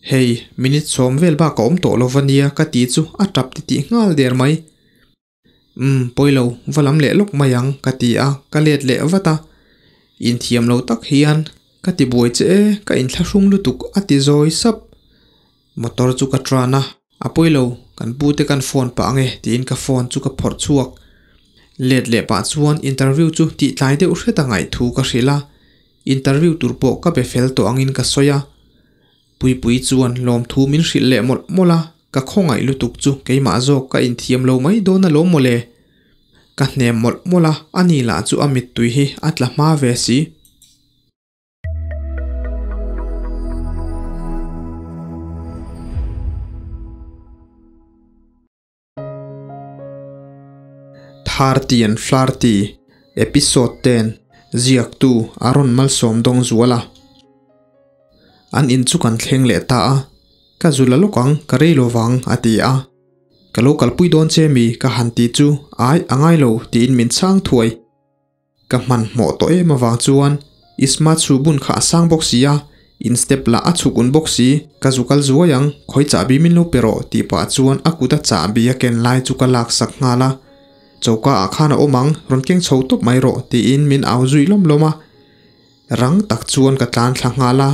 Hei, minute sawm vel bak a awm tawh lo va nia ka ti chu a tap titih nghal der mai. Umm, pawilo, va lam leh lawk mai ang ka ti a, ka let leh vat a. Inthiam lo tak hian ka ti buai che e, ka inthlahrung lutuk a ti zawi sap. Motor chu ka tran a, a pawilo, kan pu te kan phone pah ange tiin ka phone chu ka phawrh chhuak. Let leh pah chuan interview chu tih tlai deuh hret a ngaih thu ka hrilh a, interview tur pawh ka be fel tawh angin ka sawi a. Puipui chuan lawmthu min hrilh leh mawlh mawlh a, ka khawngaih lutuk chu keimah zawk ka inthiam lo mai dawn alawm mawle. Ka hnem mawlh mawlh a, ani lah chu a mittui hi a tla hma ve si. Tharty and Flarty, Episode 10, Ziaktu Aaron Malsawm Dawngzuala. An in chu kan thleng leh ta a, Ka zu la lawk ang, ka rei lo vang, a ti a. Ka lo kalpui dawn che mi ka han ti chu, Ai, a ngai lo, tiin min chhang thuai. Ka hmanhmawh tawh em avang chuan Isma chhu bun kha a sang bawk si a, in step lah a chhuk un bawk si, ka zu kal zuai ang, khawi chahbi min lo pe rawh tih pah chuan a kut a chahbi a ken lai chu ka lak sak nghal a, choka ah khan a awm ang, rawn keng chho tawp mai rawh tiin min au zui lawm lawm a, rang tak chuan ka tlan thla nghal a,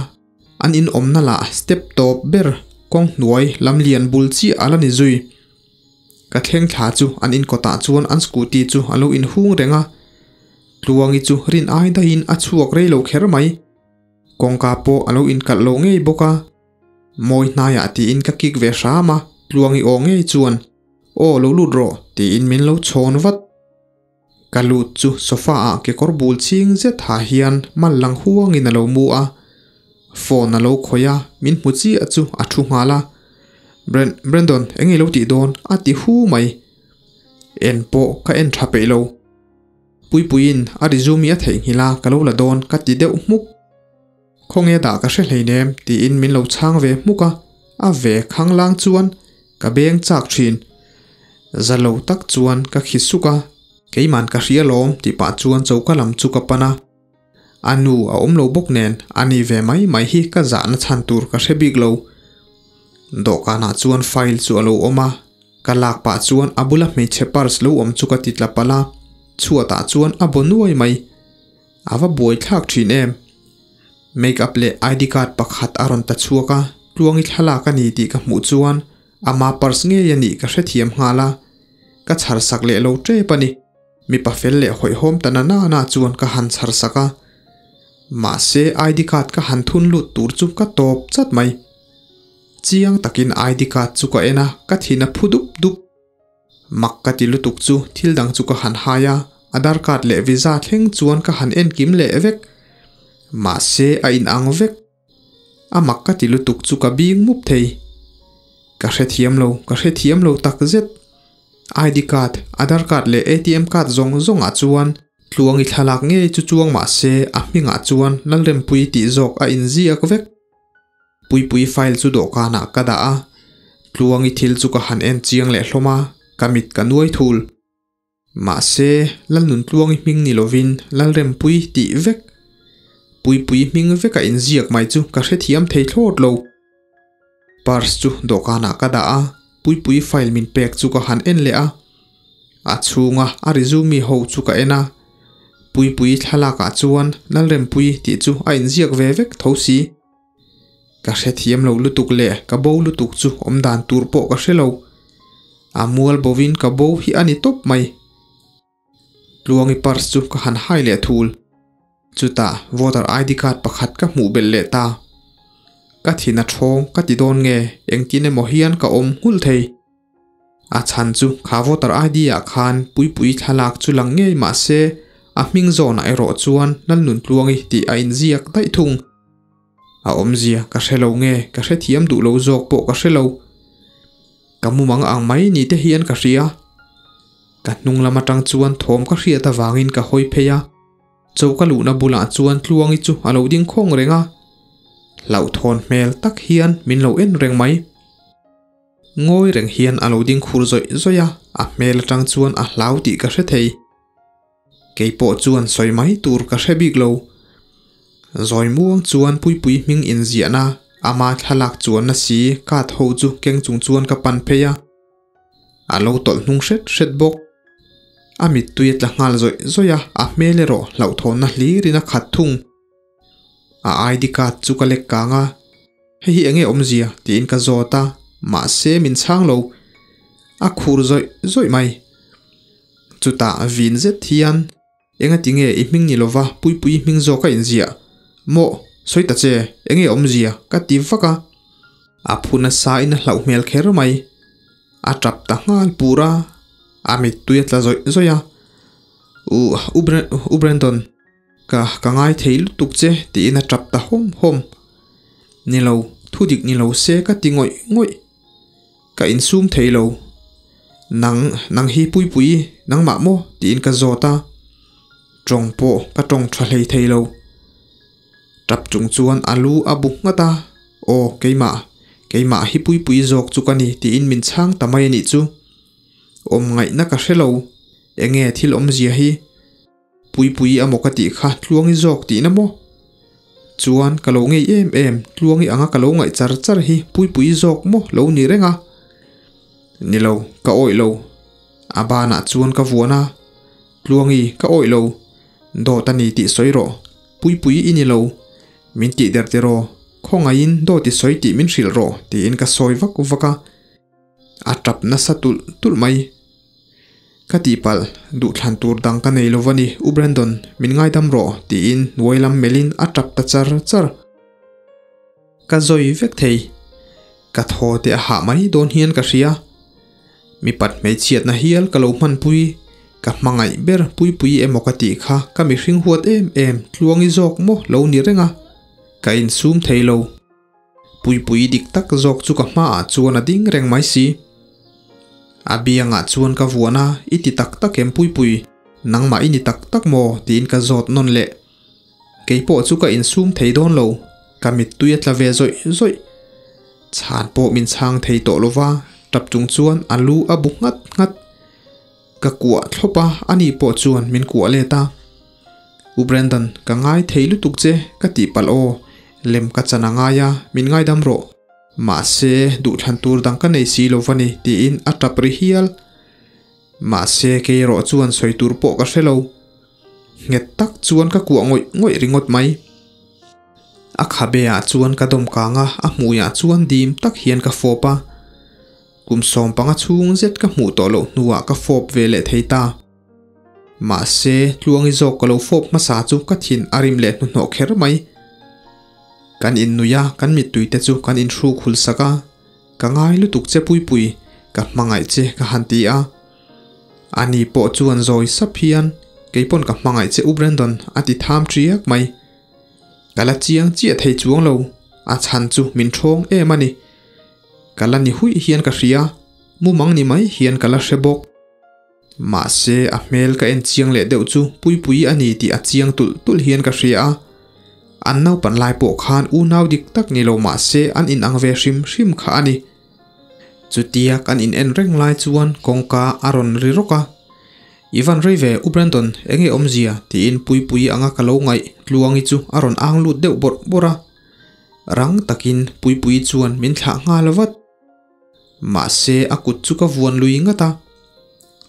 an in awmna lah step tawp ber kawng hnuai lam lian bul chiah a la ni zui. Ka thleng thla chu an inkawtah chuan an scooty chu a lo inhung reng a, Tluangi chu rin ai daihin a chhuak rei lo kher mai. Kawngka pawh a lo inkalh lo ngei bawk a, Mawi hnaiah tiin ka kik ve hram a, Tluangi aw ngei chuan, Aw lo lut rawh tiin min lo chhawn vat. Ka lut chu sofa ah kekawr bul chhing zet ha hian mal lang huangin a lo mu a, phone a lo khawih a, min hmu chiah chu a thu nghal a, Bren, Brandon eng nge lo tih dawn? a ti hu mai. En pawh ka en tha peih lo. Puipuiin a resume a theihnghilh a ka lo la dawn ka ti deuh hmuk. Khawnge dah ka hre hleinem tiin min lo chhang ve hmuk a, a ve khanglang chuan ka beng chak thin. Za lo tak chuan ka khi suk a, keiman ka hria lawm tih pah chuan choka lam chu ka pan a. A nu a awm lo bawk nen a ni ve mai mai hi ka zahna chhan tur ka hre bik lo. Dawhkanah chuan file chu a lo awm a, ka lak pah chuan a bula hmeichhe purse lo awm chu ka ti tla palh a, chhuatah chuan a baw nuai mai. A va buai thlak thin em? Make up leh ID card pakhat a rawn ta chhuak a, Tluangi thlalak a ni tih ka hmuh chuan ama purse ngei a nih ka hrethiam nghal a, ka chhar sak leh lo tep a ni. Mipa fel leh hawihhawm ta na na chuan ka han chhar sak a, mahse ID card ka han thun lut tur chu ka tawp chat mai. Chiang takin ID card chu ka en a, ka thin a phu dup dup. Mak ka ti lutuk chu thil dang chu ka han hai a, Aadhaar card leh visa thleng chuan ka han enkim leh vek. Mahse a inang vek. A mak ka ti lutuk chu ka bing mup thei. Ka hrethiam lo, ka hrethiam lo takzet. ID card, Aadhaar card leh ATM card zawng zawngah chuan Tluangi thlalak ngei chu chuang mahse a hmingah chuan Lalrempuii tih zawk a inziak vek. Puipui file chu dawhkanah ka dah a, Tluangi thil chu ka han en chiang leh hlawm a, ka mit ka nuai thul. Mahse, Lalnun Tluangi hming ni lovin Lalrempui tih vek, Puipui hming veka inziak mai chu ka hrethiam thei thlawt lo. Purse chu dawhkanah ka dah a, Puipui file min pek chu ka han en leh a, a chhunga a resume ho chu ka en a, Puipui thlalakah chuan Lalrempui tih chu a inziak ve vek tho si. Ka hrethiam lo lutuk leh ka bo lutuk chu awm dan tur pawh ka hre lo. A mual bovin ka bo hi a ni tawp mai. Tluangi purse chu ka han hai leh thul. Chutah voter ID card pakhat ka hmuh belh leh ta. Ka thin a thawng ka ti dawn nge engtin emaw hian ka awm nghulh thei. A chhan chu kha voter ID ah khan Puipui thlalak chu lang ngei mah se a hming zawnah erawh chuan Lalnuntluangi tih a inziak daih thung. A awmzia ka hre lo nge ka hrethiam duh lo zawk pawh ka hre lo. Ka mumang ang mai ni te hian ka hria. Ka hnung lam atang chuan thawm ka hriat avangin ka hawi phei a. Choka luhna bulah chuan Tluangi chu a lo ding khawng reng a. Hlauhthawn hmel tak hian min lo en reng mai. Ngawi reng hian a lo ding khur zawih zawih a, a hmel atang chuan a hlau tih ka hre thei. Kei pawh chuan sawi mai tur ka hre bik lo. Zawi muang chuan Puipui hming inziahna Ama thlalak chuanna si card ho chu keng chung chuan ka pan phei a, a lo tawlh hnung hret hret bawk. A mittui a tla nghal zawih zawih a, a hmel erawh hlauhthawnna hlirin a khat thung. A ID card chu ka lek kang a, Hei hi enge awmzia? tiin ka zawt a, mahse min chhang lo. A khur zawih zawih mai. Chutah vin zet hian Engati nge i hming ni lova Puipui hming zawk a inziah? Mawh, sawi ta che, enge awmzia? ka ti vak a. A phu nasa in a hlauh hmel kher mai. A tap ta nghal pur a, a mittui a tla zawih zawih a. U, U U Brandon, ka ka ngai thei lutuk che tiin a tap ta hawm hawm. Ni lo, thu dik ni lo se ka ti ngawih ngawih. Ka insum thei lo. Nang, nang hi Puipui, nangmah maw? tiin ka zawt a. Tawng pawh ka tawng tha hlei thei lo. Tap chung chuan a lu a bu nghat a, Aw, keimah, keimah hi Puipui zawk chu ka ni tiin min chhang ta mai a nih chu. Awm ngaihna ka hre lo. Enge thil awmzia hi? Puipui a maw ka tih kha Tluangi zawk tihna maw? Chuan ka lo ngei em em, Tluangi anga ka lo ngaih char char hi Puipui zawk maw lo ni reng a? Ni lo, ka awih lo. A banah chuan ka vuan a, Tluangi, ka awih lo. Dawt a ni tih sawi rawh. Puipui i ni lo. Min tih der tiraw? Khawngaihin dawt i sawi tih min hrilh rawh tiin ka sawi vak vak a. A tap nasa tulh tulh mai. Ka tihpalh, duhthlan tur dang ka nei lo va ni, U Brandon, min ngaidam rawh, tiin hnuai lam melhin a tap ta char char. Ka zawi vek thei. Ka thaw te a hah mai dawn hian ka hria. Mipat hmeichhiatna hial ka lo hmanpui, ka hmangaih ber Puipui emaw ka tih kha ka mihring huat em em Tluangi zawk maw lo ni reng a, ka insum thei lo. Puipui dik tak zawk chu ka hmaah chuan a ding reng mai si. A biangah chuan ka vuan a, I ti tak tak em Puipui? Nangmah i ni tak tak maw? tiin ka zawt nawn leh. Kei pawh chu ka insum thei dawn lo, ka mittui a tla ve zawih zawih. Chhan pawh min chhang thei tawh lo va, tap chung chuan a lu a bu nghat nghat. Ka kuah thlawp a, ani pawh chuan min kuah let a. U Brandon, ka ngai thei lutuk che, ka tih palh aw, lem ka chan a ngai a, min ngaidam rawh. Mahse, duhthlan tur dang ka nei si lo va ni, tiin a tap ri hial. Mahse, kei erawh chuan sawi tur pawh ka hre lo. Nghet tak chuan ka kuah ngawih ngawih ringawt mai. A khabe ah chuan ka dawm kang a, a hmuiah chuan dim tak hian ka fawp a. Kum 15 chhung zet ka hmuh tawh loh hnuah ka fawp ve leh thei ta. Mahse, Tluangi zawk ka lo fawp hmasa chu ka thin a rim leh hnuhnawh kher mai. Kan innuih a, kan mittui te chu kan inhruk hul sak a. Ka ngai lutuk che Puipui, ka hmangaih che ka han ti a. Ani pawh chuan zawi sap hian, Keipawn ka hmangaih che U Brandon a ti tham ṭiak mai. Ka la chiang chiah thei chuang lo, a chhan chu min ṭhawng em a ni. Ka la ni huih hian ka hria, mumang ni mai hian ka la hre bawk. Mahse a hmel ka en chiang leh deuh chu Puipui a ni tih a chiang tulh tulh hian ka hria a. An naupan lai pawh khan unau dik tak ni lo mahse an inang ve hrim hrim kha a ni. Chutia kan in en reng lai chuan kawngka a rawn ri rawk a. I van rei ve U Brandon, enge awmzia? tiin Puipui anga ka lo ngaih Tluangi chu a rawn ang lut deuh bawrh bawrh a. Rang takin Puipuii chuan min thlah nghal vat. Mahse a kut chu ka vuan lui ngat a.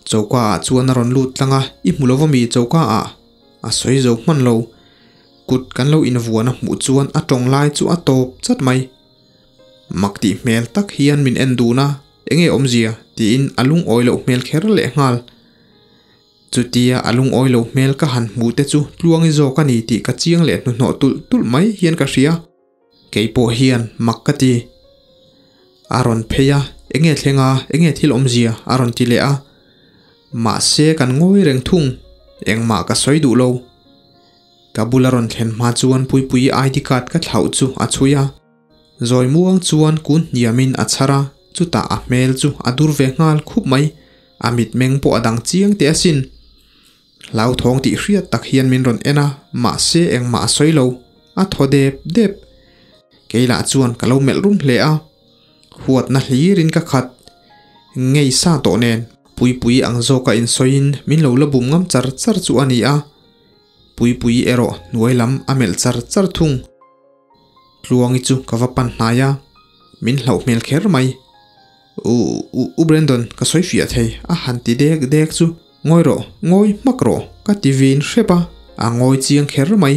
Choka ah chuan a rawn lut tlang a, I hmu lova mi choka ah? A sawi zo hman lo. Kut kan lo invuan a hmuh chuan a tawng lai chu a tawp chat mai. Mak tih hmel tak hian min en dun a, Enge awmzia? tiin a lungawi loh hmel kher leh nghal. Chutia a lungawi lo hmel ka han hmuh te chu Tluangi zawk a ni tih ka chiang leh hnuhnawh tulh tulh mai hian ka hria. Kei pawh hian mak ka ti. A rawn phei a, enge thleng a, enge thil awmzia a rawn ti leh a. Mahse kan ngawi reng thung, engmah ka sawi duh lo. Ka bul a rawn thlen hma chuan Puipuii ID card ka thlauh chu a chhui a. Zawi muang chuan kun hniamin a chhar a, chutah a hmel chu a dur ve nghal khup mai. A mitmeng pawh a dang chiang teh asin. Hlauthawng tih hriat tak hian min rawn en a, mahse engmah a sawi lo. A thaw dep dep. Kei lah chuan ka lo melh rum hle a. Huatna hlirin ka khat. Ngei sa tawh nen. Puipui ang zawka insawiin min lo la bum ngam char char chu a ni a. Puipui erawh hnuai lam a melh char char thung. Tluangi chu ka va pan hnai a, min hlauh hmel kher mai. U, u, u Brandon, ka sawi fiah thei a han ti dek dek chu, Ngawi rawh, ngawi hmak rawh, ka ti vin hrep a, a ngawi chiang kher mai.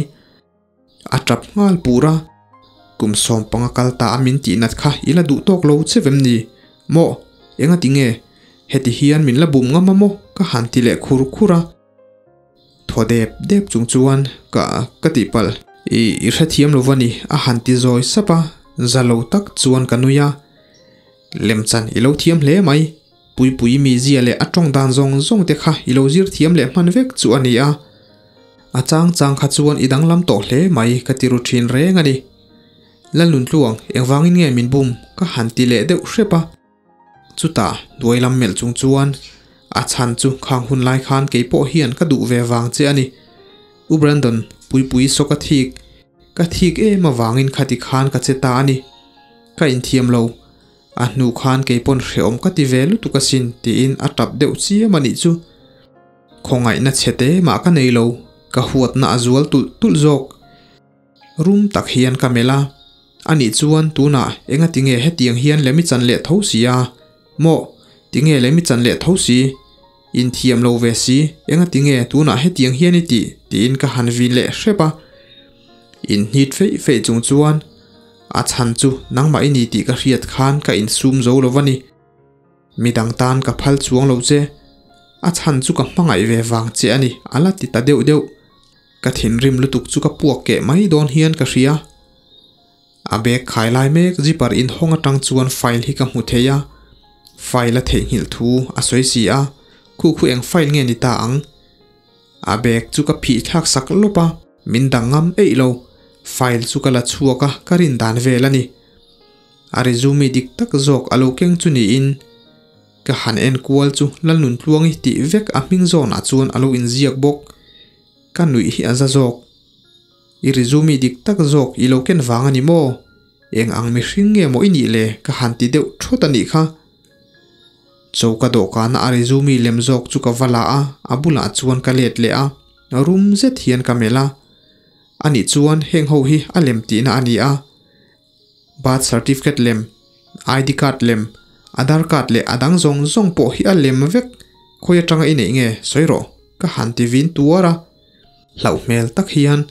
A tap nghal pur a, Kum 15 kal ta a min tih nat kha i la duh tawk lo che vem ni? Maw? Engati nge? Heti hian min la bum ngam a maw? Ka han ti leh khur khur a. Thaw dep dep chung chuan ka ka tihpalh i i hrethiam lo va ni a han ti zawi sap a, za lo tak chuan ka nui a. Lemchan i lo thiam hle mai, Puipui mizia leh a tawng dan zawng zawng te kha i lo zir thiam leh hman vek chu a ni a. A chang chang kha chuan i danglam tawh hle mai ka ti ru thin reng a ni. Lalnuntluang, engvangin nge min bum? ka han ti leh deuh hrep a. Chutah hnuai lam melh chung chuan, A chhan chu khang hun lai khan kei pawh hian ka duh ve vang che a ni. U Brandon, Puipui saw ka thik. Ka thik em avangin khati khan ka che ta a ni. Ka inthiam lo. A hnu khan kei pawn hrehawm ka ti ve lutuk asin tiin a tap deuh chiam a nih chu. Khawngaihna chhe te mah ka nei lo, ka huatna a zual tulh tulh zawk. Rum tak hian ka melh a, Anih chuan tunah enga tinge hetiang hian lem i chan leh tho si a? Maw? Tinge lem i chan leh tho si? Inthiam lo ve si, enga tinge tunah hetiang hian i tih? tiin ka han vin leh hrep a. Inhnit feih feih chung chuan, A chhan chu nangmah i ni tih ka hriat khan ka insum zo lo va ni. Midang tan ka phal chuang lo che. A chhan chu ka hmangaih ve vang che a ni, a la ti ta deuh deuh. Ka thinrim lutuk chu ka puak keh mai dawn hian ka hria. A bag khai lai mek zipper inhawng atang chuan file hi ka hmu thei a, file a theihnghilh thu a sawi si a, khu khu eng file nge ni ta ang? A bag chu ka phih thlak sak lawp a, min dang ngam eih lo, file chu ka la chhuak a, ka rin dan vel a ni. A resume dik tak zawk a lo keng chu niin ka han en kual chu Lalnuntluangi tih vek a hming zawnah chuan a lo inziak bawk. Ka nuih hi a za zawk. I resume dik tak zawk i lo ken vang a ni maw? Eng ang mihring nge maw i nih le? Ka han ti deuh thawt a nih kha. Choka dawhkana a resume lem zawk chu ka va la a, a bulah chuan ka let leh a. Rum zet hian ka melh a. Anih chuan heng ho hi a lem tihna a ni a. Birth certificate lem, ID card lem, Aadhaar card leh a dang zawng zawng pawh hi a lem vek. Khawi atanga i neih nge? Sawi rawh. Ka han ti vin tuar a. Hlauh hmel tak hian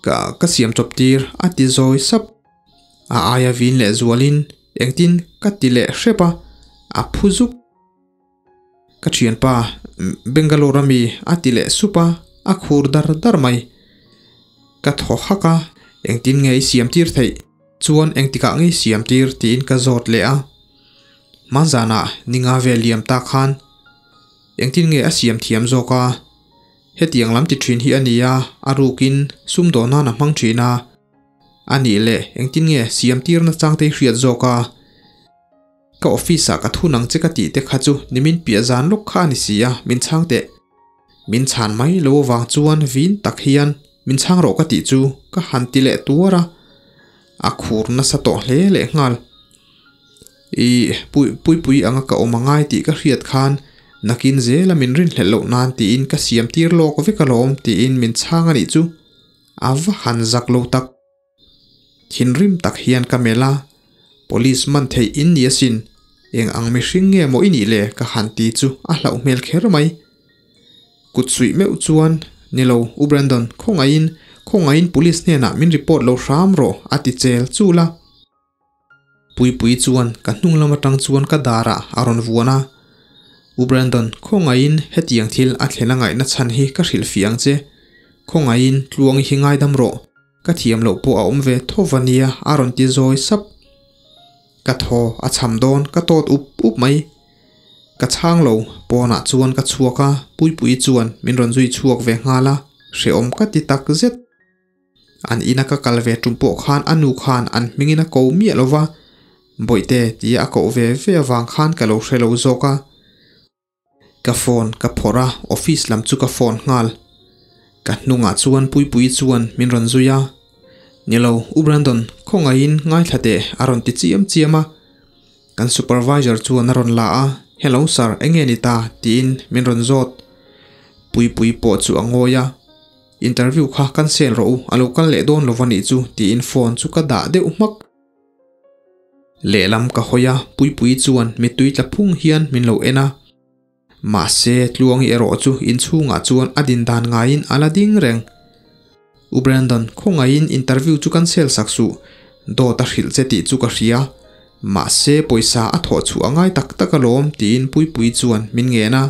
ka ka siam chawp tir a ti zawi sap. A aia vin leh zualin engtin ka ti leh hrep a, a phu zuk. Ka thianpa, Bangalore ami a ti leh sup a, a khur dar dar mai. Ka thaw hak a, engtin nge i siam tir theih? Chuan engtikah nge i siam tir tiin ka zawt leh a. Hmanzanah ninga vel liam ta khan engtin nge a siam thiam zawk a? Hetiang lam ti thin hi a ni a, a rukin sumdawn nan a hmang thin a. A nih leh engtin nge siam tirna changte i hriat zawk a? Ka office ah ka thu nang che ka tih te kha chu nimin piah zan lawk kha a ni si a, min chhang teh. Min chhan mai lo avang chuan vin tak hian min chhang rawh ka tih chu ka han ti leh tuar a, a khur nasa tawh hle leh nghal. I pui puipui anga ka awm angai tih ka hriat khan nakin zela min rinhlelh loh nan tiin ka siam tir lawk vek alawm tiin min chhang a nih chu. A va han zak lo tak. Thinrim tak hian ka melh a, Police man theih in ni asin, eng ang mihring nge maw i nih le ka han ti chu a hlauh hmel kher mai. Kut suih meuh chuan, Ni lo, U Brandon, khawngaihin, khawngaihin police hnenah min report lo hram rawh a ti chel chul a. Puipui chuan ka hnung lam atang chuan ka darah a rawn vuan a, U Brandon, khawngaihin hetiang thil a thlen a ngaihna chhan hi ka hrilh fih ang che. Khawngaihin Tluangi hi ngaidam rawh, ka thiam loh pawh a awm ve tho va nia a rawn ti zawi sap. Ka thaw a cham dawn ka tawt up up mai. Ka chhang lo, pawnah chuan ka chhuak a, Puipui chuan min rawn zui chhuak ve nghal a, hrehawm ka ti tak zet. An ina ka kal ve tum pawh khan a nu khan an hmingin a ko miah lo va, Bawihte tia a koh ve ve avang khan ka lo hre lo zawk a. Ka phone ka phawrh a, office lam chu ka phone nghal. Ka hnungah chuan Puipuii chuan min rawn zui a, Ni lo, U Brandon, khawngaihin ngaithla teh a rawn ti chiam chiam a. Kan supervisor chuan a rawn la a, Hello sir, enge ni ta? tiin min rawn zawt. Puipuii pawh chu a ngawi a. Interview kha cancel rawh u, a lo kal leh dawn lo va nih chu tiin phone chu ka dah deuh hmak. Lehlam ka hawi a, Puipuii chuan mittui tla phung hian min lo en a. Mahse, Tluangi erawh chu inchhungah chuan a din dan ngaiin a la ding reng. U Brandon, khawngaihin interview chu cancel sak suh, dawt a hrilh che tih chu ka hria. Mahse, pawisa a thawh chhuah a ngai tak tak alawm tiin Puipuii chuan min ngen a.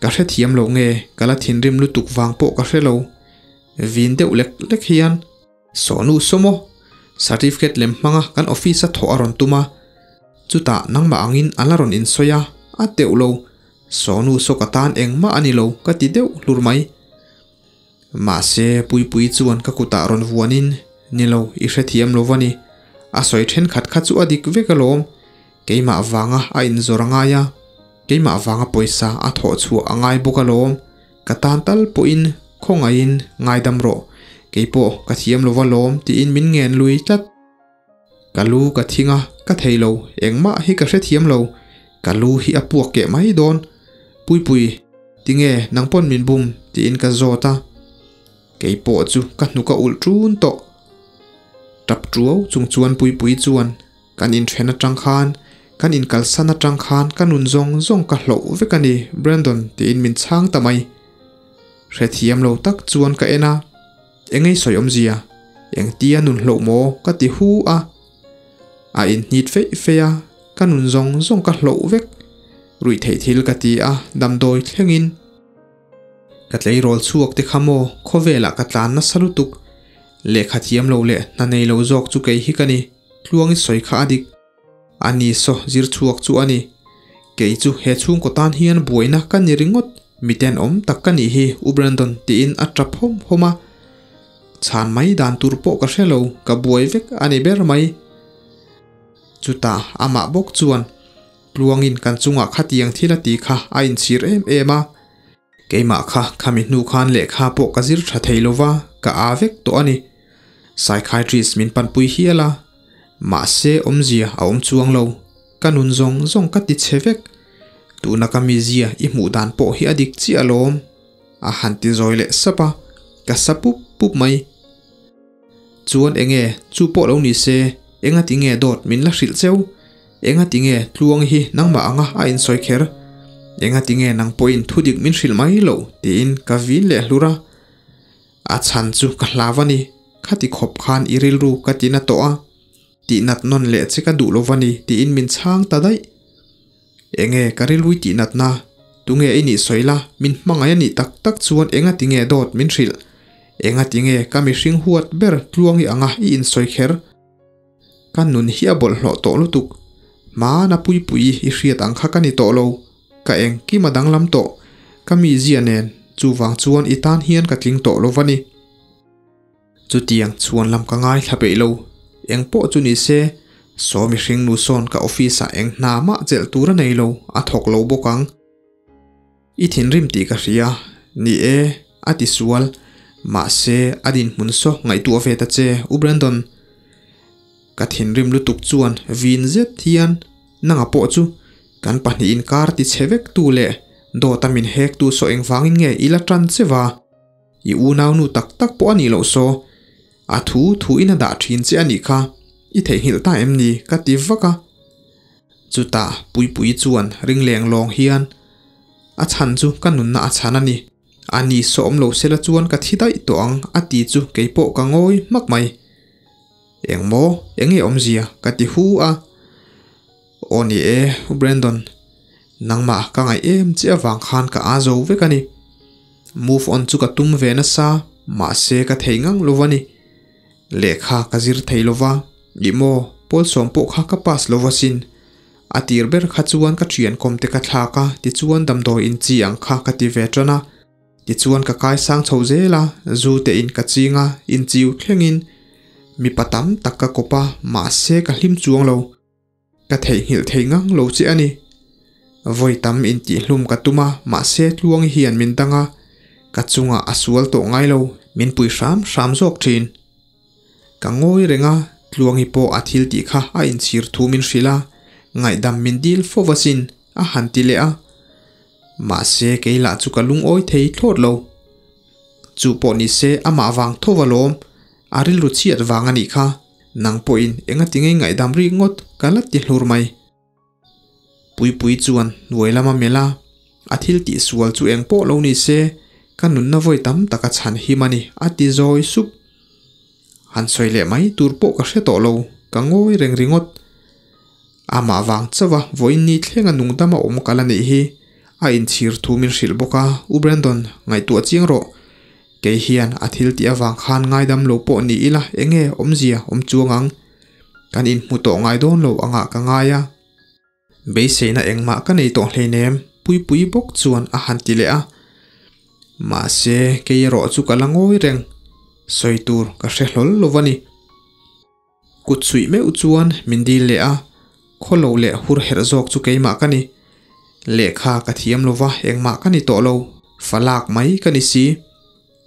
Ka hrethiam lo nge, ka la thinrim lutuk vang pawh ka hre lo. Vin deuh lek lek hian. Sawhnu sawmaw? Certificate lem hmanga kan office a thawh a rawn tum a, chutah nangmah angin a la rawn insawi a, a teuh lo. Sawhnu saw ka tan engmah a ni lo ka ti deuh hlur mai. Mahse, Puipuii chuan ka kutah rawn vuanin, Ni lo, i hrethiam lo va ni. A sawi thenkhat kha chu a dik vek alawm. Keimah vanga a inzawr a ngai a, keimah vanga pawisa a thawh chhuah a ngai bawk alawm. Ka tan tal pawhin khawngaihin ngaidam rawh, keipawh ka thiam lo va lawm tiin min ngen lui tlat. Ka lu ka thing a, ka thei lo, engmah hi ka hrethiam lo, ka lu hi a puak keh mai dawn. Puipui, tinge nang pawn min bum tiin ka zawt a, keipawh chu ka hnuk a ulh ṭun tawh. Tap ṭuau chung chuan Puipui chuan Kan inthen atang khan, kan inkalsan atang khan ka nun zawng zawng ka hloh vek a ni, Brandon tiin min chhang ta mai. Hrethiam lo tak chuan ka en a, Engei sawi awmzia, engtia nun hloh maw ka ti hu a. A inhnit feih feih a, ka nun zawng zawng ka hloh vek, ruih theih thil ka ti a, damdawi thlengin. Ka tleirawl chhuak te kha maw khawvelah ka tlan nasa lutuk, lehkha thiam lo leh hna nei lo zawk chu kei hi ka ni. Tluangi sawi kha a dik. A ni saw zir chhuak chu a ni. Kei chu he chhungkaw tan hian buaina ka ni ringawt, miten awm tak ka nih hi U Brandon tiin a tap hawm hawm a. Chhan mai dan tur pawh ka hre lo, ka buai vek a ni ber mai. Chutah amah bawk chuan Tluangin kan chungah khatiang thil a ti kha a inchhir em em a. Keimah kha khami hnu khan lehkha pawh ka zir tha thei lova, ka â vek tawh a ni. Psychiatrist min panpui hial a, mahse awmzia a awm chuang lo. Ka nun zawng zawng ka ti chhe vek. Tuna ka mizia i hmuh dan pawh hi a dik chiah alawm, a han ti zawi leh sap a, ka sa pup pup mai. Chuan enge chu pawh lo ni se, engati nge dawt min la hrilh cheu? Engati nge Tluangi hi nangmah anga a insawi kher? Engati nge nang pawhin thudik min hrilh mai loh? tiin ka vin leh hlur a. A chhan chu ka hlau a ni, khati khawp khan i rilru ka ti na tawh a, tihnat nawn leh che ka duh lo va ni tiin min chhang ta daih. Enge ka rilrui tihnatna? Tunge i nih sawi la, min hmangaih a nih tak tak chuan engati nge dawt min hrilh? Engati nge ka mihring huat ber Tluangi anga i insawi kher? Ka nun hi a bawlhhlawh tawh lutuk. Hmana Puipuii i hriat ang kha ka ni tawh lo. Ka engkim a danglam tawh. Ka mizia nen, chuvang chuan i tan hian ka tling tawh lo va ni. Chutiang chhuan lam ka ngaithla peih lo. Eng pawh chu ni se, saw mihring nu sawn ka office ah eng hna mah chelh tur a nei lo, a thawk lo bawk ang. I thinrim tih ka hria, ni e, a ti sual. Mahse, a dinhmun saw ngaihtuah ve ta che, U Brandon. Ka thinrim lutuk chuan vin zet hian nanga pawh chu kan pahnih inkar ti chhe vek tu leh dawta min hek tu saw engvangin nge i la tan che va? I unaunu tak tak pawh a nih loh saw, a thu thu in a dah thin che a nih kha, i theihnghilh ta em ni? ka ti vak a. Chutah Puipuii chuan ring leng lawng hian, A chhan chu ka nunna a chhan a ni. A ni sawm lo sela chuan ka thi daih tawh ang a ti chu keipawh ka ngawi hmak mai. Engmaw? Enge awmzia? ka ti hu a. Aw ni e, U Brandon, nangmah ka ngaih em che avang khan ka aa zo vek a ni. Move on chu ka tum ve nasa, mahse ka thei ngang lo va ni. Lehkha ka zir thei lo va, ih maw, pawl sawm pawh kha ka pass lo va sin. A tir ber kha chuan ka thian kawm te ka thlak a, tichuan damdawi in chi ang kha ka ti ve tan a. Tichuan ka kai sang chho zel a, zu te in ka ching a, inchiu thlengin mipa tam tak ka kawp a, mahse ka hlim chuang lo. Ka theihnghilh thei ngang lo che a ni. Vawi tam intihhlum ka tum a, mahse Tluangi hian min dang a, ka chungah a sual tawh ngai lo, min pui hram hram zawk thin. Ka ngawi reng a, Tluangi pawh a thil tih kha a inchhir thu min hrilh a, ngaihdam min dil fo va sin, a han ti leh a. Mahse kei lah chu ka lungawi thei thlawt lo. Chu pawh ni se amah vang tho va lawm, a rilru chhiat vang a nih kha. Nang pawhin enga ti ngei ngaihdam rik ngawt ka la ti hlur mai. Puipui chuan hnuai lama melh a, a thil tih sual chu eng pawh lo ni se, ka nunna vawi tam tak a chhan him a ni, a ti zawi sup. Han sawi leh mai tur pawh ka hre tawh lo, ka ngawi reng ringawt. Amah vang chauh a vawiin ni thlenga nungdam a awm kal a nih hi, a inchhir thu min hrilh bawk a, U Brandon, ngaihtuah chiang rawh. Kei hian a thil tih avang khan ngaidam lo pawh ni ila enge awmzia awm chuang ang? Kan inhmu tawh ngai dawn lo angah ka ngai a. Beiseina engmah ka nei tawh hleinem, Puipui bawk chuan a han ti leh a. Mahse, kei erawh chu ka la ngawi reng. Sawi tur ka hre hlawl lo a ni. Kut suih meuh chuan min dil leh a, khaw lo leh hur herh zawk chu keimah ka ni. Lehkha ka thiam lo va, engmah ka ni tawh lo, fa lak mai ka ni si.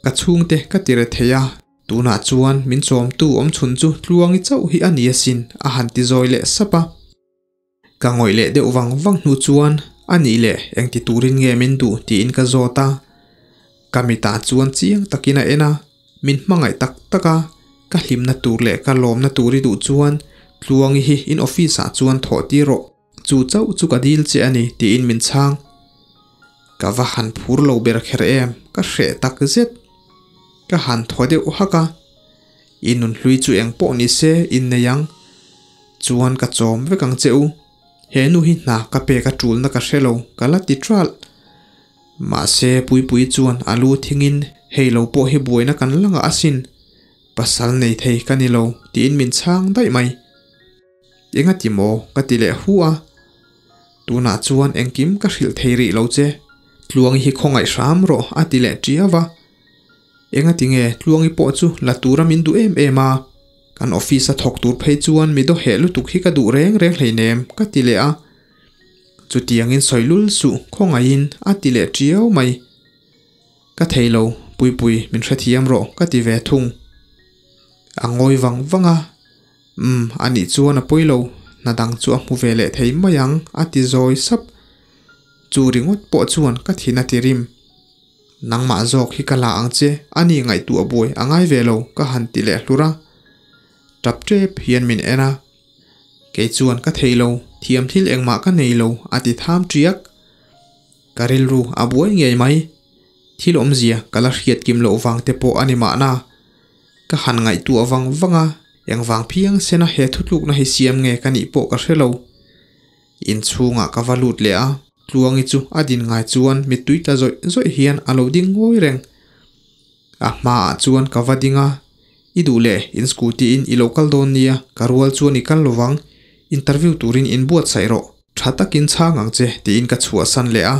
Ka chhungte ka ti re thei a, tunah chuan min chawmtu awmchhun chu Tluangi chauh hi a ni asin, a han ti zawi leh sap a. Ka ngawih leh deuh vang vang hnu chuan a nih leh engti turin nge min duh tiin ka zawt a. Ka mitah chuan chiang takin a en a, min hmangaih tak tak a, ka hlimna tur leh ka lawmna tur i duh chuan Tluangi hi in office ah chuan thawh tir rawh, chu chauh chu ka dil che a ni tiin min chhang. Ka va han phur lo ber kher em, ka hreh tak zet. Ka han thaw deuh hak a, i nunhlui chu eng pawh ni se innei ang. Chuan ka chawm vek ang che u. He nu hi hna ka pek a tulna ka hre lo, ka la ti tral. Mahse Puipui chuan a lu thingin hei lo pawh hi buaina kan la ngah asin. Pasal nei thei ka ni lo tiin min chhang daih mai. Engati maw ka ti leh hu a. Tunah chuan engkim ka hrilh thei rih lo che. Tluangi hi khawngaih hram rawh a ti leh tiau a. Engati nge Tluangi pawh chu la tura min duh em em a, kan office a thawk tur phei chuan mi daw heh lutuk hi ka duh reng reng hleinem ka ti leh a. Chutiangin sawi lul suh khawngaihin a ti leh tiau mai. Ka thei lo, Puipui min hrethiam rawh ka ti ve thung. A ngawi vang vang a, Umm anih chuan a pawi lo, hna dang chu a hmu ve leh thei mai ang a ti zawi sap. Chu ringawt pawh chuan ka thin a ti rim. Nangmah zawk hi ka la ang che, ani ngaihtuah buai a ngai ve lo ka han ti leh hlur a. Tap tep hian min en a. Kei chuan ka thei lo, thiam thil engmah ka nei lo a ti tham tiak. Ka rilru a buai ngei mai. Thil awmzia ka la hriat kim loh vang te pawh a ni mahna. Ka han ngaihtuah vang vang a, engvang phiang sena he thutlukna hi siam nge ka nih pawh ka hre lo. Inchhungah ka va lut leh a, Tluangi chu a din ngai chuan mittui tla zawih zawih hian a lo ding ngawi reng. A hmaah chuan ka va ding a, I duh leh in scooty in i lo kal dawn nia, ka rual chuan i kal lovang, interview turin in buatsaih rawh, tha takin chhang ang che tiin ka chhuahsan leh a.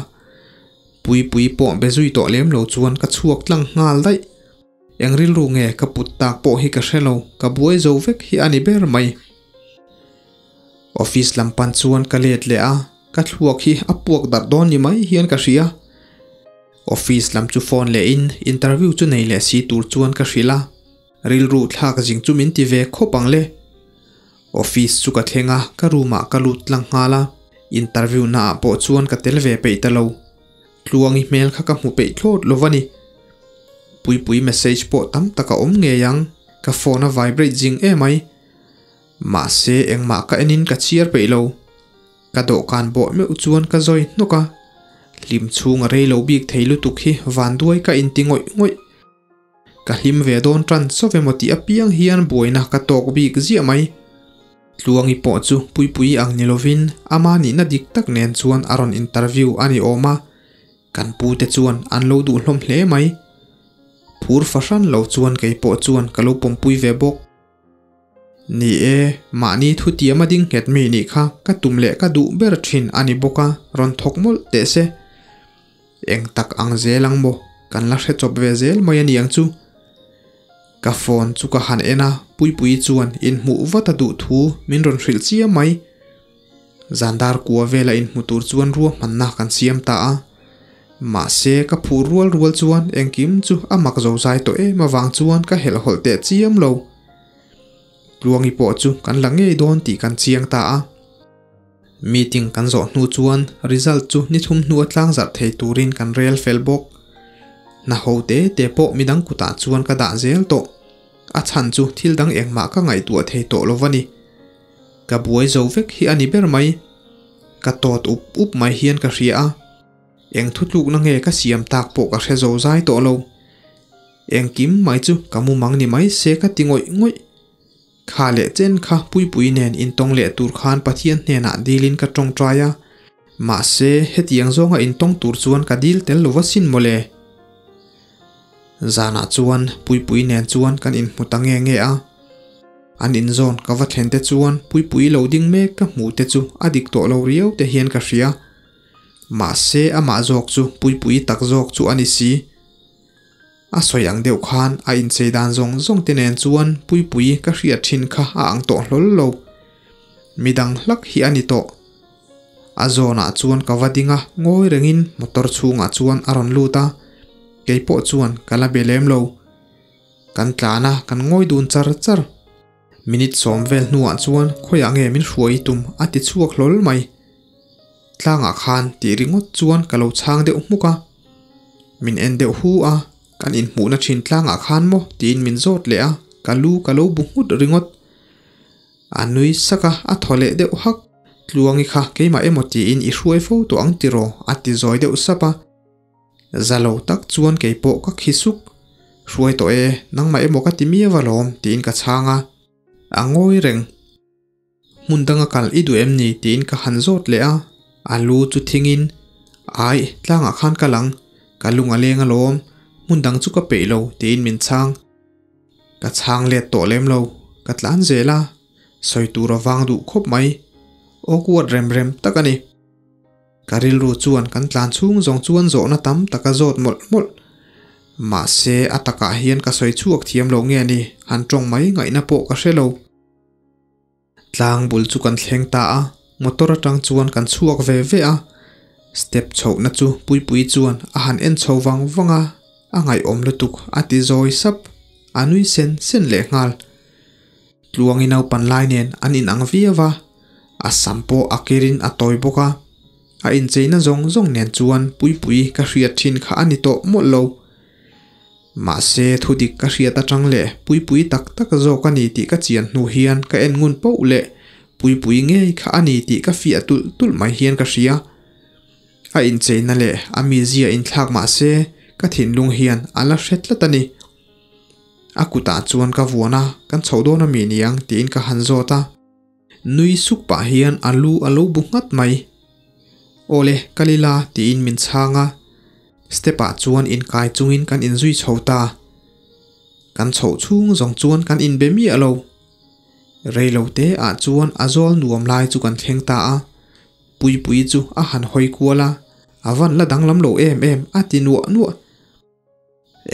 Puipui pawh be zui tawh lem lo chuan ka chhuak tlang nghal daih. Eng rilru nge ka put tak pawh hi ka hre lo, ka buai zo vek hi a ni ber mai. Office lam pan chuan ka let leh a, ka thluak hi a puak darh dawn ni mai hian ka hria. Office lam chu phone leh in interview chu nei leh si tur chuan ka hrilh a, rilru thlak zing chu min ti ve khawp ang le. Office chu ka thleng a, ka room ah ka lut tlang nghal a, interview na ah pawh chuan ka tel ve peih ta lo. Tluangi hmel kha ka hmu peih thlawt lo va ni. Puipui message pawh tam tak a awm ngei ang, ka phone a vibrate zing emai. Mahse engmah ka enin ka chhiar peih lo. Ka dawhkan bawh meuh chuan ka zawi hnawk a, hlim chhung a rei lo bik thei lutuk hi vanduai ka inti ngawih ngawih. Ka hlim ve dawn tan chauh emaw tih apiang hian buaina ka tawk bik ziah mai. Tluangi pawh chu Puipui ang ni lovin ama nihna dik tak nen chuan a rawn interview a ni awm a, kan pute chuan an lo duh hlawm hle mai. Phur fahran lo chuan kei pawh chuan ka lo pawmpui ve bawk. Ni e, mahni thutiam a ding nghet mi nih kha ka tum leh ka duh ber thin a ni bawk a, rawn thawk mawlh teh se. Eng tak ang zel ang maw, kan la hre chawp ve zel mai a ni ang chu. Ka phone chu ka han en a, Puipuii chuan inhmuh vat a duh thu min rawn hrilh chiam mai. Zandar kua vela inhmu tur chuan ruahmanna kan siam ta a. Mahse, ka phuh rual rual chuan engkim chu a mak zo zai tawh em avang chuan ka helhhawlh teh chiam lo. Tluangi pawh chu kan la ngei dawn tih kan chiang ta a. Meeting kan zawh hnu chuan result chu ni thum hnu a tlangzarh thei turin kan rel fel bawk. Hna ho te te pawh midang kutah chuan ka dah zel tawh. A chhan chu thil dang engmah ka ngaihtuah thei tawh lo va ni. Ka buai zo vek hi a ni ber mai. Ka tawt up up mai hian ka hria a. Eng thutlukna nge ka siam tak pawh ka hre zo zai tawh lo. Engkim mai chu ka mumang ni mai se ka ti ngawih ngawih. Kha leh chen kha Puipui nen intawng leh tur khan Pathian hnenah dilin ka tawngtai a, mahse hetiang zawnga intawng tur chuan ka dil tel lo va sin mawle. Zanah chuan Puipui nen chuan kan inhmu ta nge nge a. An inzawn ka va thlen te chuan Puipui lo ding mek ka hmuh te chu a dik tawh lo riau te hian ka hria. Mahse amah zawk chu Puipui tak zawk chu a ni si. A sawi ang deuh khan a inchei dan zawng zawng te nen chuan Puipui ka hriat thin kha a ang tawh hlawl lo. Midang hlak hi a ni tawh. A zawnah chuan ka va ding a, ngawi rengin motor chhungah chuan a rawn lut a, kei pawh chuan ka la be lem lo. Kan tlan a, kan ngawi dun char char. Minute sawm vel hnuah chuan khawiah nge min hruai tum a ti chhuak hlawl mai. Tlangah khan tih ringawt chuan ka lo chhang deuh hmuk a. Min en deuh hu a, kan inhmuhna thin tlangah khan maw tiin min zawt leh a, ka lu ka lo bu nghut ringawt. A nui sak a, a thaw leh deuh hak. Tluangi kha keimah emaw tiin i hruai fo tawh ang tiraw a ti zawi deuh sap a. Za lo tak chuan kei pawh ka khi suk. Hruai tawh e, nangmah emaw ka ti miau alawm tiin ka chhang a. A ngawi reng. Hmun danga kal i duh em ni tiin ka han zawt leh a, a lu chu thingin, Aih, tlangah khan kal ang, ka lung a leng alawm, hmun dang chu ka peih lo tiin min chhang. Ka chhang let tawh lem lo, ka tlan zel a, sawi tur a vang duh khawp mai, awkward rem rem tak a ni. Ka rilru chuan kan tlan chhung zawng chuan zawhna tam tak a zawt mawlh mawlh. Mahse, a takah hian ka sawi chhuak thiam lo nge ni, han tawng mai ngaihna pawh ka hre lo. Tlang bul chu kan thleng ta a, motor atang chuan kan chhuak ve ve a. Step chhohna chu Puipui chuan a han en chho vang vang a, a ngaihawm lutuk a ti zawi sap, a nui sen sen leh nghal. Tluangi naupan lai nen an inang viau a, a sam pawh a kirin a tawi bawk a. A incheina zawng zawng nen chuan Puipui ka hriat thin kha a ni tawh mawlh lo. Mahse, thudik ka hriat atang leh puipui tak tak zawk a ni tih ka chian hnu hian ka en ngun poh leh puipui ngei kha a ni tih ka fiah tulh tulh mai hian ka hria. A incheina leh a mizia inthlak mahse ka thinlung hian a la hre tlat a ni. A kutah chuan ka vuan a, kan chhoh dawn a mi niang tiin ka han zawt a. Nui suk pah hian a lu a lo bu nghat mai. Awle, kal ila tiin min chhang a, step ah chuan inkai chungin kan inzui chho ta. Kan chhoh chhung zawng chuan kan inbe miah lo. Reilo te ah chuan a zawl nuam lai chu kan thleng ta a, Puipui chu a han hawi kual a, a van la danglam lo em em a ti nuah nuah.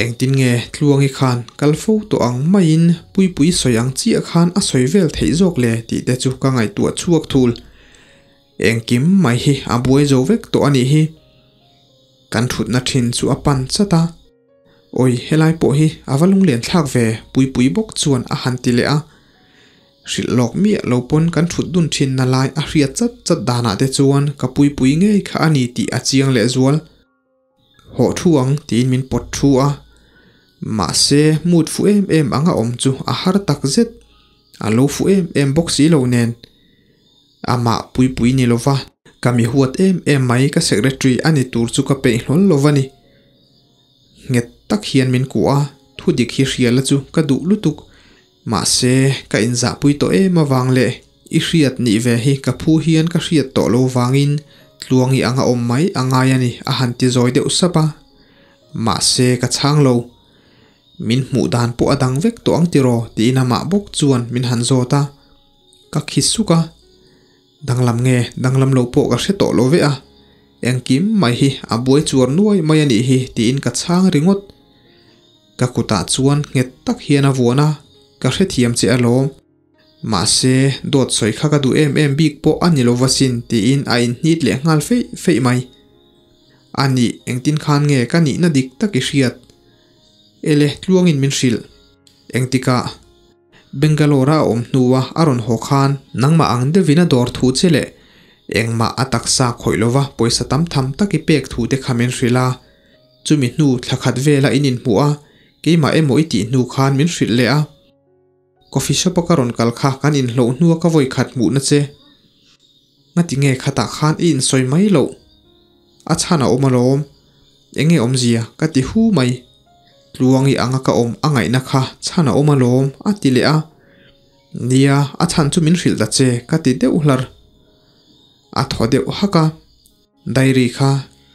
Engtin nge Tluangi khan kal fo tawh ang maiin Puipui sawi ang chiah khan a sawi vel theih zawk le tih te chu ka ngaihtuah chhuak thul. Engkim mai hi a buai zo vek tawh a nih hi. Kan thutna thin chu a pan chat a. Awi helai pawh hi a va lunglen thlak ve Puipui bawk chuan a han ti leh a. Hrilh lawk miah lo pawn kan thut dun thin na lai a hriat chat chat danah te chuan ka Puipui ngei kha a ni tih a chiang lehzual. Hawh thu ang tiin min pawt thu a, mahse mood fuh em em anga awm chu a har tak zet, a lo fuh em em bawk si lo nen. Amah puipui ni lova ka mi huat em em mai ka secretary a ni tur chu ka peih hlawl lo va ni. Nghet tak hian min kuah a, thu dik hi hria la chu ka duh lutuk, mahse ka inzahpui tawh em avang leh I hriat nih ve hi ka phu hian ka hriat tawh lo vangin Tluangi anga awm mai a ngai a ni a han ti zawi deuh sap a. Mahse ka chhang lo. Min hmuh dan pawh a dang vek tawh ang tiraw tiin amah bawk chuan min han zawt a. Ka khi suk a. Danglam nge danglam lo pawh ka hre tawh lo ve a. Engkim mai hi a buai chuar nuai mai a nih hi tiin ka chhang ringawt. Ka kutah chuan nghet tak hian a vuan a, ka hrethiam che alawm. Mahse, dawt sawi kha ka duh em em bik pawh a ni lo va sin tiin a inhnit leh nghal feih feih mai. A nih, engtin khan nge ka nihna dik tak i hriat? Ele, tluangin min hrilh. Engtikah? Bangalore-a a awm hnua a rawn haw khan nangmah ang deuhin a dawr thu che leh engmah a taksa khawih lova pawisa tam tham tak i pek thu te kha min hrilh a. Chumi hnu thla khat vela in inhmuh a, keimah emaw i tih hnu khan min hrilh leh a. Coffee shop a ka rawn kal kha kan inhloh hnua ka vawi khat hmuhna che. Ngati nge khatah khan i insawi mai loh? A chhan a awm alawm. Enge awmzia ka ti hu mai. Tluangi anga ka awm a ngaihna kha chhan a awm alawm a ti leh a. Nia, a chhan chu min hrilh ta che ka ti deuh hlar. A thaw deuh hak a. Diary kha,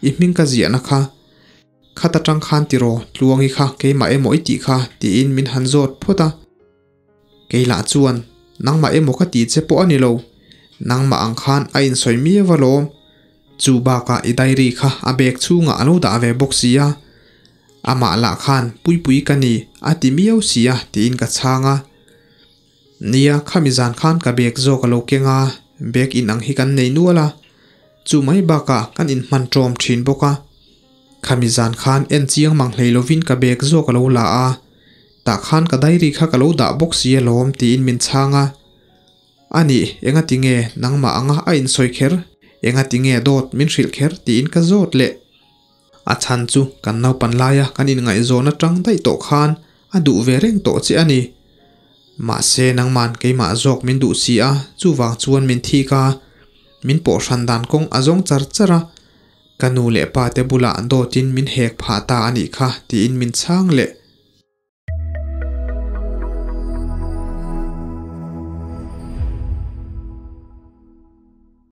i hming ka ziahna kha, khat atang khan tiraw Tluangi kha keimah emaw i tih kha tiin min han zawt phawt a. Kei lah chuan, Nangmah emaw ka ti che pawh a ni lo, nangmah ang khan a insawi miau alawm. Chu bakah i diary kha a bag chhungah a lo dah ve bawk si a, amah lah khan Puipui ka ni a ti miau si a tiin ka chhang a. Nia, khami zan khan ka bag zawk a lo keng a, bag inang hi kan nei nual a, chu mai bakah kan inhman ṭawm ṭhin bawk a. Khami zan khan en chiang mang hlei lovin ka bag zawk a lo la a, Tah khan ka diary kha ka lo dah bawk si alawm tiin min chhang a. Anih, enga tinge nangmah anga a insawi kher? Enga tinge dawt min hrilh kher tiin ka zawt leh. A chhan chu kan naupan laia kan inngaihzawn atang daih tawh khan a duh ve reng tawh che a ni. Mahse nangman keimah zawk min duh si a, chuvang chuan min thik a, min pawh hran dan kawng a zawng char char a. Ka nu leh pa te bulah dawtin min hek phah ta a nih kha tiin min chhang leh.